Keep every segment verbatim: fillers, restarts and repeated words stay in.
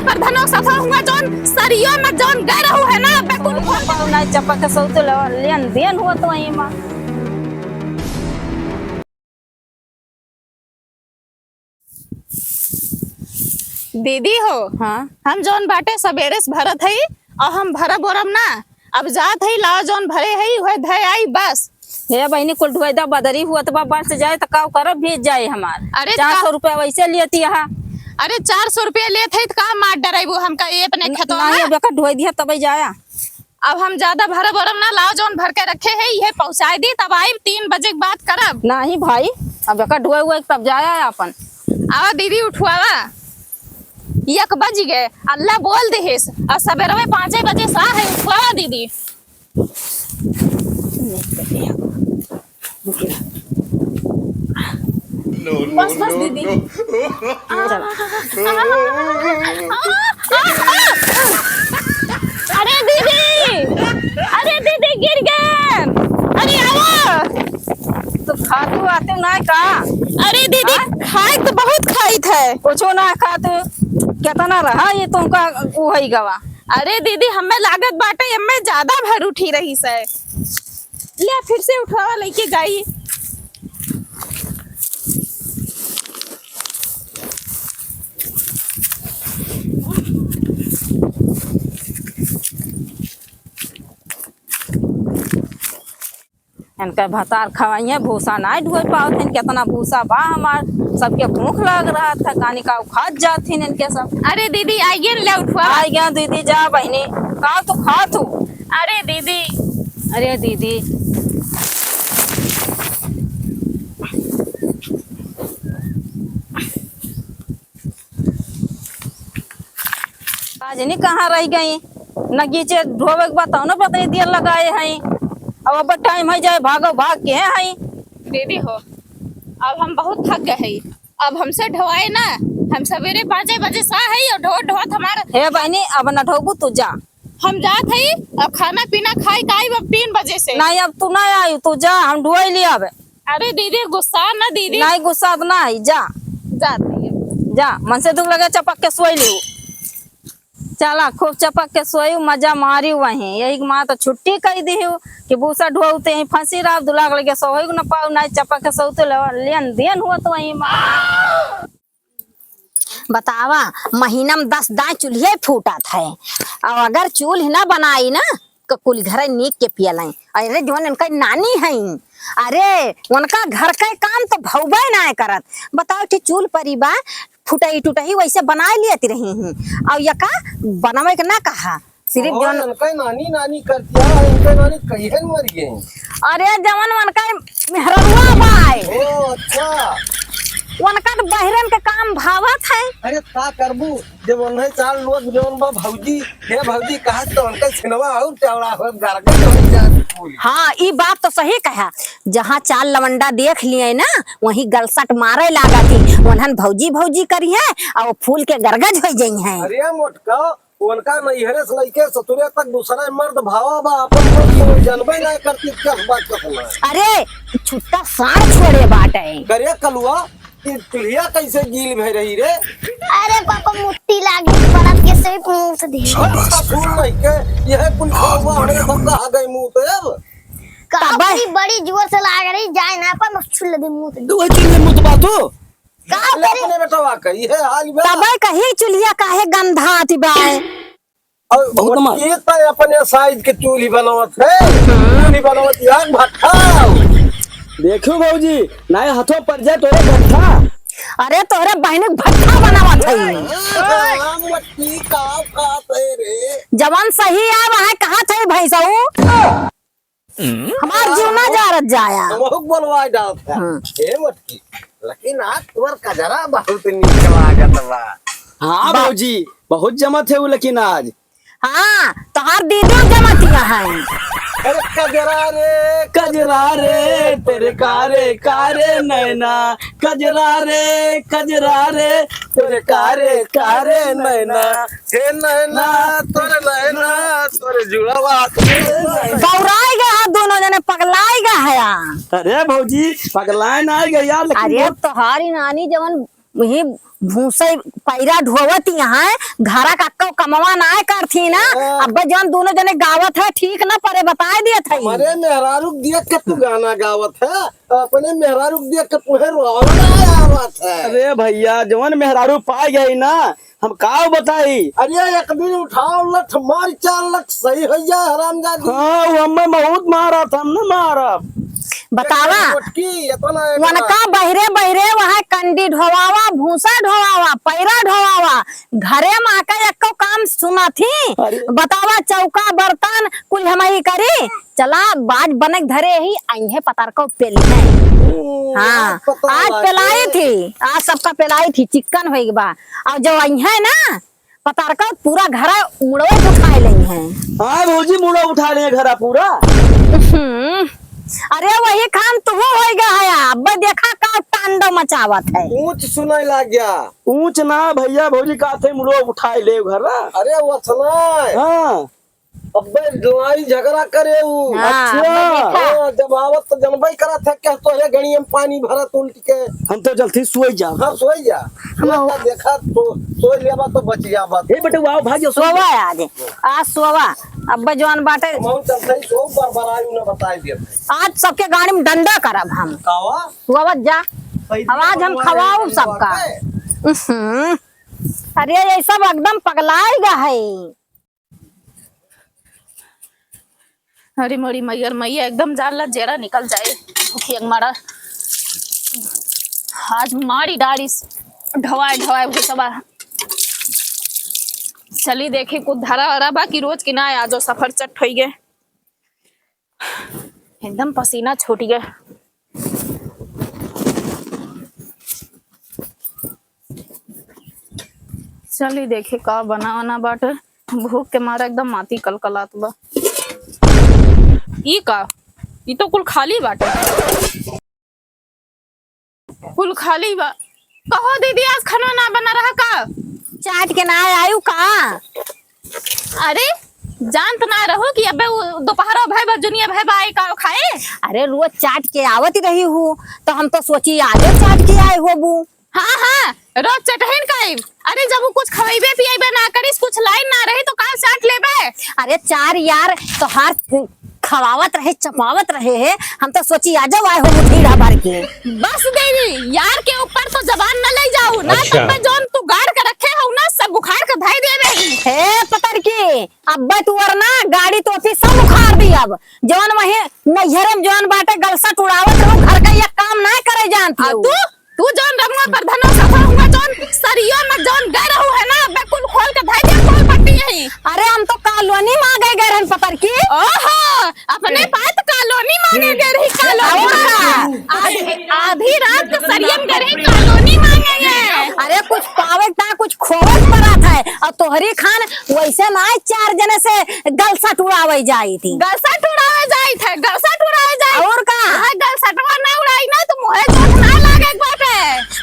प्रधानो सफा हुआ जौन सरियो में जौन गए रहू है ना, अबे कुल खोल। पाऊ ना चपक के सौते ले, लेन देन हुआ तो वहीं में। दीदी हो, हाँ? हम जौन बाटे सबेरे से भरत हई, और हम भरब ओरब ना, अब जात हई, लाओ जौन भरे हई, उहे धय आई बस। हे बहिनी, कुल ढुआई दा, बदरी हुआ तो बा, बरस जाए तो का करब, भीज जाए हमार। अरे चार सौ का रुपया वैसे लेती है। अरे चार सौ रुपया लेत हई तो का मार डराइबू हमका ये अपने खेतवा नहीं, में? अब एकर ढुआई दिया तबे जाया। अब हम ज्यादा भरब ओरब ना, लाओ जौन भर के रखे है, इहे पहुँचाई दी, तब आइब, तीन बजे के बाद करब। नहीं भाई, अब एकर ढुए हुए तब जाया है अपन। आवा दीदी, उठवावा, एक बज गए, अल्लाह बोल देहिस, और सबेरवे पाँचे बजे सा है, उठवावा दीदी। बस, बस, दीदी। अरे दीदी, अरे दीदी, गिर गए। अरे आवा। तो खातू आते ना का? अरे दीदी, हाँ? खाए तो बहुत खाइत है। कुछो ना खातू, कितना रहा ये तुमका उहई गवा। अरे दीदी, हमें लागत बाटे, एमे ज्यादा भर उठी रही से। ले, फिर से उठवावा, लेके जाई। इनका भतार खवाइए, भूसा नाहीं ढोए पावत हैं, कितना भूसा बा हमार, सबके भूख लाग रहा था, कानी का खात जात हैं इनके सब। अरे दीदी, आइए न, ले उठवा। आइए दीदी, जा बहिनी, का तू खात हू? अरे दीदी। अरे दीदी। आज नहीं कहाँ रह गई, न गीचे ढोवे के बताओ, न पतई दिया लगाए हैं। अब, अब टाइम है जाए, भागो भाग के हैं। दीदी हो, अब हम बहुत थक गए हैं, अब हमसे ढोवाए ना, हम सवेरे पाँचे बजे सा है और ढो ढोत हमार। हे बहिनी, अब न ढोबू, तू जा। हम जात है, अब खाना पीना खाए का आइब अब तीन बजे से। नहीं, अब तू नहीं आई, तू जा, हम ढोई लिया अब। अरे दीदी, गुस्सा ना दीदी। नहीं, गुस्सा तो ना है, जा। जाती है। जा, मन से दुख लगे, चपक के सोई लियो। चला, खूब चपक के सोई, मजा मारी वहीं। यही के माँ तो छुट्टी कई दी हो कि भूसा ढोते ही फंसी रहा, दुलाग लगे सोई न पाऊ, नहीं चपक के सोते ले, लेन देन हुआ तो वहीं माँ। बतावा, महीना में दस दाएं चूल्हे फूटत है, और अगर चूल्ह ना बनाई ना, क-, कुल घर नीक के पियलें। अरे, जौन उनका नानी हैं, अरे, उनका घर के काम तो भौबे ना करत। बताओ, ठीक चूल्ह परी बा, फुटही टुटही वैसे बनाए लियत रही हैं, और यका बनावे के ना कहा। सिर्फ ओहो, जौन इनका नानी, नानी करतिया है, इनका नानी कहियन मर गए। अरे, जवन उनका मेहररुआ बाय। ओ, अच्छा। उनका तो बहिरन के काम भावत है। अरे, का करबू, जब उन्हें चार लोग जौन बा भौजी, हे भौजी, कहा तो उनका सिनवा और चौड़ा हो, गरगट हो जात फूल। हाँ, ई बात तो सही कहा। जहाँ चार लवंडा देख लिए ना, वहीं गलसट मारे लागा थी। उन्हन भौजी, भौजी करी है, और वो फूल के गरगज हो जाई हैं। अरे मोटका, उनका नैहरे से लइके ससुरे तक दूसरा मर्द भावा बा, अपन मर्द तो जनबे ना करती, कस बात कतना। अरे, छुट्टा सार छोड़े बाटे। करे कलुआ, ई चुल्हिया कैसे गील भई रही रे? अरे पापा, मुट्ठी लागी, बरत के से मुंह से दी। शाबाश बेटा। यह कुल खावा हमरे सब कहा गए मुंह पे अब। का तबे पूरी बड़ी जोर से लाग रही, जाए ना पर मत छुल दे मुंह से। तू वही चुल्हे मुंह तो बात हो। का ले करे? अपने बेटवा का, इहे हाल बा। तबे कही चुल्हिया काहे गंधात बाय? और बहुत मार। ये तो अपने साइज के चूल्ही बनावत है। हम्म। चूल्ही बनावत यार भट्ठा। देखो भौजी, नाय हाथों पर जाए तोरे भट्ठा। अरे तोहरे बहिनी के भट्ठा बनावत है। हाँ, मट्टी का बात है रे। जवन सही है वहाँ कहा थे भैंसऊ। हमार जीव ना जारत जाया। हमहू के बोलवाए डालत है। हाँ। ए मटकी, लेकिन आज तोर कजरा बहुत नीक लागत बा। हाँ बा- भौजी, बहुत जमत है वो लेकिन आज। हाँ, तोहार दीदी जमतिया है। अरे कजरा रे, कजरा रे, तेरे कारे कारे नैना, कजरा रे, कजरा रे, तोरे कारे कारे नैना, हे नैना, तोरे नैना, तोरे जुड़वा। बौराई गया है दोनों जने, पगलाई गया है यार। अरे भौजी, पगलाए ना गए यार, लेकिन अरे बहुत तोहारी नानी जवन वही भूसे पैरा ढोवत यहाँ, घरा का कौ कमवा नाय करथी ना। हाँ। अब जौन दोनों जने गावत है, ठीक ना परे, बताए दियत है। हमरे मेहरारू के देख के तू गाना गावत है, अपने मेहरारू के देख के तुहे रोवावत है। अरे भैया, जौन मेहरारू पाए गई ना, हम का बताई? अरे एक दिन उठाओ लठ मार चार लठ सही हो जा हरामजादी। हाँ, वो हमें बहुत मारा था, हम न मारब। बतावा, मोटकी, इतना, इतना। वनका बहिरे बहिरे वहाँ कंडी ढोवावा, भूसा ढोवावा, पैरा ढोवावा, घरे में आके एको काम सुना थी। अरे। बतावा, चौका बर्तन कुल हम ही करी। चला, बाज बनक धरे ही, अइहे पतार को पेली है। ओ, हाँ, आज पता आज लागे। पेलाई थी, आज सबका पेलाई थी, चिक्कन होई बा। और जो अइहे ना, पतार का पूरा घरा मुड़वे उठाए लेई हैं। हाँ भौजी, मुड़ा उठा ले घरा पूरा। हम्म, अरे वही खान तू होई गा है, अब देखा का तांडव मचावत है। ऊंच सुनाई लाग गया। ऊंच ना भैया, भौजी का थे मुड़वा उठाए ले घरा। अरे वसना। हाँ। अब्बे लड़ाई झगड़ा करे उ। हाँ, अच्छा। अब्बे देखा। हाँ, जब आवत तो जनबई करत है, क्या तोहरे गड़िया में पानी भरत उल्ट के। हम तो जल्दी सोई जाब। हाँ, सोई जा। हम सोई जा, देखा तो सोई लेबा तो बच जाबा। ए बेटे, आओ भाग जाओ, सोई सोवा जा। आज, आज सोवा। अब्बे जवान बाटे। हम चलते ही सो बरबराई उन्हें बताई दिया। आज सबके गाड़ी में डंडा करब हम। कावा? सोवा जा। सही आवाज हम बनवा खवाऊ रहे हैं सबका। बाटे। उहुं। अरे ये सब एकदम पगलाई गा है। अरे मोरी मैयर मैया, एकदम जान ला जेरा निकल जाए भूखिया के मारा। आज मारी डारिस ढवाए ढवाए भूसवा। चली देखी कुछ धरा वरा बा कि रोज की ना, आजो सफर चट होई गे। एकदम पसीना छूट गे। चली देखी का बना वना बाटे। भूख के मारे एकदम माती कलकलात बा। ई का? ई तो कुल खाली बाटे। कुल खाली बा। कहो दीदी, आज खाना ना बना रहा का? चाट के ना आयु का? अरे, जानत ना रहू कि अबे उ दोपहरो भय बा, जुनिया भय बा, आई का खाए? अरे, रोज चाट के आवत रही हूँ, तो हम तो सोची आजो चाट के आए होबू। हाँ, हाँ, रोज चटहिन खाइब। अरे, जब उ कुछ खवइबे पियइबे ना करिस, कुछ लाइन ना रही, तो का चाट लेबे? अरे, चार यार तोहार खवावत रहे, चपावत रहे है, हम तो सोची आ जाओ आए हो मुठीड़ा भर के। बस देवी, यार के ऊपर तो जबान न ले जाऊ, ना अच्छा। तब मैं जौन तू गाड़ के रखे हो ना, सब उखाड़ के धई देबे। हे पतरकी, अब्बे तू और ना गाड़ी तोपी सब उखाड़ दी अब। जौन वही नैहरे में जौन बाटे गलसट उड़ावत रहू, घर का एक काम ना करे जानती आ हो। तू तू जौन रमुआ प्रधानो सफा हुआ, जौन सरियो में जौन गए रहू है ना, अबे कुल खोल के धइ दे, खोल पट्टी यही। अरे हम तो कॉलोनी में आ गए, गए रहन पतर की। ओहो, अपने पात कॉलोनी में आ गए, गए रही कॉलोनी और में। का? आधी, आधी रात के सरियन गए रही कॉलोनी में आ गए। अरे कुछ पावे ना, कुछ खोवे पड़ा था। और तोहरी खान वैसे ना है, चार जने से गलसट उड़ावे जाई थी। गलसट उड़ावे जाई थे, गलसट उड़ावे जाई। और का? हाँ, गलसटवा ना उड़ाई ना, तो मुहे जोठ ना लागे एक बाटे।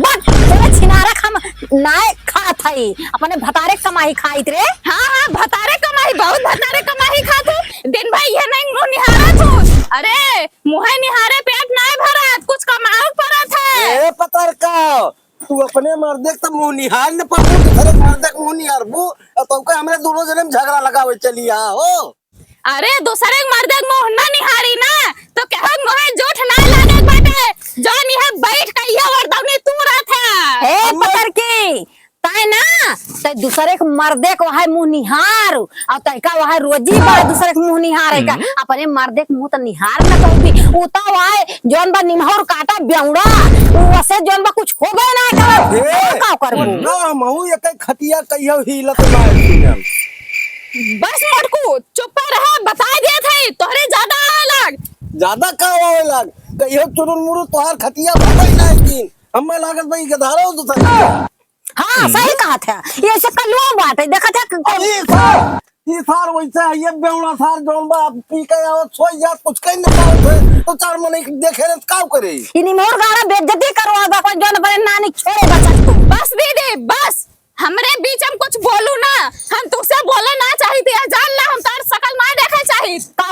बट, तोरे छिनारा खम नाय खात हई, अपने भतारे कमाई खाइत रे। हाँ, हाँ, भतारे कमाई, बहुत भतारे कमाई खात हूँ। दिन भर ये नहीं मुँह निहारत हूँ। अरे, मुहे निहारे पेट नाय भरत, कुछ कमाऊ पड़त है। ए, पतरका, तू अपने मर्दे के त मुँह निहार न पाबू, दूसरे के मर्दे के मुँह निहारबू, और तब का हमरे दोनों जने में झगड़ा लगावे चली आ हो। अरे, दूसरे के मर्दे के मुँह ना निहारी ना, तो केहू के मुँहे जोठ ना लागे बाटे, जौन इहे बैठ के इहे वरदौनी तू रहत है। हे अम्मा। पतरकी, तै ना, तै दूसरे के मर्दे के वहे मुँह निहार, और तैका वहे रोजी बा, दूसरे के मुँह निहारे का। हम्म। अपने मर्दे के मुँह तो निहार न पाबी। उ तो वहे जौन बा निमहौर काटा बेउड़ा, उ वसे जौन बा कुछ होबे ना करे। ए, का करबू? ना, हमहू एक खटिया कहियो हिलत ना है। बस मोटकू, चुप्पा रहा, बताए देत है, तोहरे ज्यादा आवे लाग। ज्यादा का आवे लाग? कहियो चुरुन मुरुन तोहार खटिया भरई ना है दिन। हमें लागत बा, ई गधारो दूसरा। हाँ, हम्म। सही कहत है। ये ऐसे कलुआ बात है, देखत है क-, अरे, ई सार, ई सार वैसे है, ये बेवड़ा सार जौन बा, पी के आवत, सोई जात, कुछ कहीं नहीं पावत है, तो चार मनई देखे रहे, तो का करे? ई निमोर गाड़ा बेइज्जती करवा बा, कोई जौन बने नानी छोड़े बचत को। बस दीदी, बस, हमरे बीच में कुछ बोलू ना, हम तुझसे बोले ना चाहित, या जान ला, हम तार शकल ना देखे चाहित। का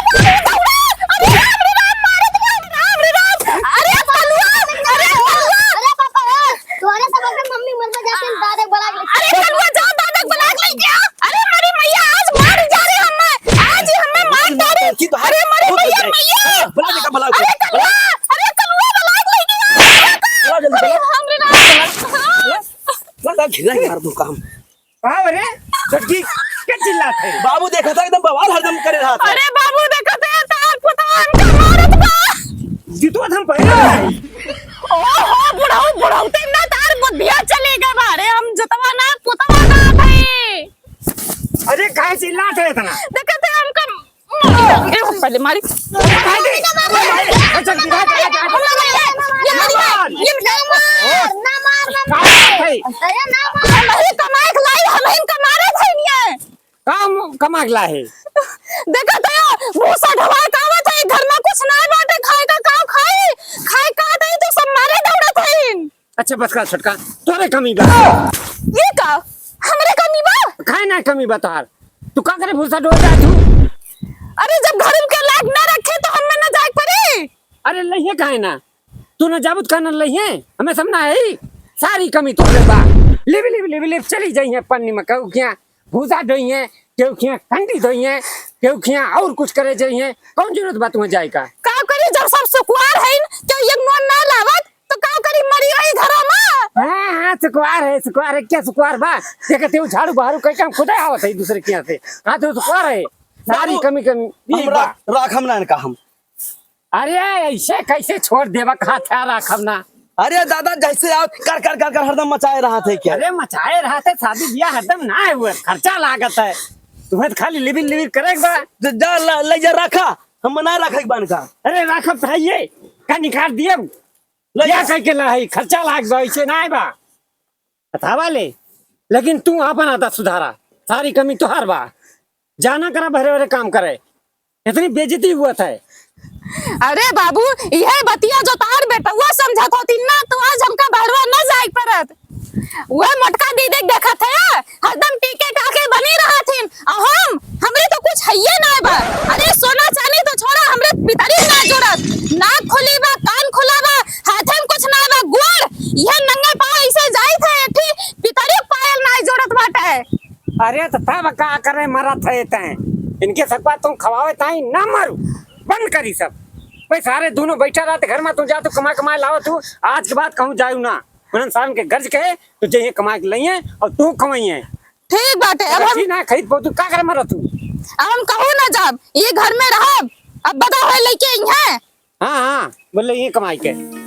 अरे बाप रे बाप, मारत बा, राम रे राम, अरे कलुआ, अरे कलुआ। अरे पापा, ए, तोहरे सब अगर मम्मी मर जाते हैं, दादा के बलाक लेके। अरे कलुआ, जाओ दादा के बलाक लेके आओ। अरे मरी मैया, आज मार जा रहे हमें, आज ही हमें मार डारे। अरे मरी मैया, मैया। बुला बेटा, बुला। अरे कलुआ, अरे कलुआ, बलाक लेके आओ। बुला जल्दी, बुला। अरे राम रे राम। बुला, बुला, घिरा मार दूं काम। का रे? छोटकी, का चिल्लात है? बाबू देखा था, एकदम बवाल हरदम करे रहा था। अरे बाबू देखा था, तार पुतवा हमका मारत बा। जितवा हम पहले आए। ओहो, बुढ़ऊ, बुढ़ऊ, ते ना तार बुद्धिया चले गए बारे, हम जितवा ना, पुतवा ना भाई। अरे, काहे चिल्लात है इतना? देखा था हमका ए, पहले मारी। अच्छा, गिरा, गिरा, गिरा। ये मारी, ये ना मार, ना मार, ना मार। अरे ना मार। हम ही कमाए के लाई, हम ही कमारे थे ये। काम कमा के लाई। देखा तो यो, भूसा ढवाए का आवत है, घर में कुछ ना बाटे, खाए का का खाई, खाए का दे तो सब मारे दौड़त है। अच्छा बस कर छोटका, तोरे कमी बा। ये का? हमरे कमी बा? खाए ना कमी बा तोहार। तू का करे भूसा ढोए जात हूँ? अरे जब घर के लायक ना रखे तो हमें ना जाए पड़ी। अरे लइहे काहे ना? तू ना जाबू त का ना लइहे? हमें सब ना है। सारी कमी तोहरे बा। लिब, लिब, लिब, लिब चली जाइए पन्नी में, केहू खिया भूसा ढोइए, केहू खिया कंडी धोइए, केहू खिया और कुछ करे जाइए। कौन जरूरत बा तुम्हें जाए का? का करी जब सब सुकुवार है, केहू एक नोन ना लावत, तो का करी, मरी रही घरों में? हाँ, हाँ, सुकुवार है, सुकुवार है, क्या सुकुवार बा? देखते हो, झाड़ू बहारू कई काम खुदे आवत है दूसरे के यहाँ से। हाँ, तो सुकुवार है, सारी बाबू, कमी, कमी। हम रा-, राखम ना इनका हम। अरे, ऐसे कैसे छोड़ देवा, कहा था राखम ना? अरे दादा, जैसे आप कर, कर, कर, कर हरदम मचाए रहा थे क्या? अरे, मचाए रहा थे, शादी ब्याह हरदम ना है हुआ, खर्चा लागत है। तुम्हें तो खाली लिविंग, लिविंग करे के बा। ज-, जा, ल-, ले जा, राखा, हम ना रखे के बा इनका। अरे, राखम तो है ये, का निकाल दिए? ले या जा। कह के ला है, खर्चा लाग बा, ऐसे ना आए बा। बतावा ले, लेकिन तू आपन आदत सुधारा, सारी कमी तोहार बा। जाना करा बहरे बहरे काम करे, इतनी बेइज्जती हुआ था। अरे बाबू, यह बतिया जो तार बेटवा समझत होती ना, तो आज हमका बहरवा न जाए पड़त। वह मोटका दीदी के देखत है, हरदम टीके टाके बनी रहत हिन। आ हम, हमरे तो कुछ हइये नाय बा। अरे सोना चानी तो छोड़ा, हमरे पितरी ना जुड़त। नाक खुली बा, कान खुला बा, हाथे में कुछ नाय बा, गोड़, यह नंगे पाँव ऐसे जाइत है, एक ठी पितरी पायल नाय जुड़त बाटे। अरे तो तब का करे मरत है तैं? इनके सकवा तुम खवावे ताई ना मरू, बंद करी सब। भाई, सारे दोनों बैठा रहते घर में, तू जा, तू कमा कमाए लावा तू। आज के बाद कहूँ जायू ना। उन्हन सारन के गर्ज के, तो जइहैं कमाए के लइहैं और तू कमाइहैं। ठीक बाटे, अब हम रखी ना खरीद पो, तू का करे मरत तू? अब हम कहूँ ना जाब, ये घर में रहब। अब बड़ा होए लइके अइहैं। हाँ, हाँ, बोले ये कमाई के।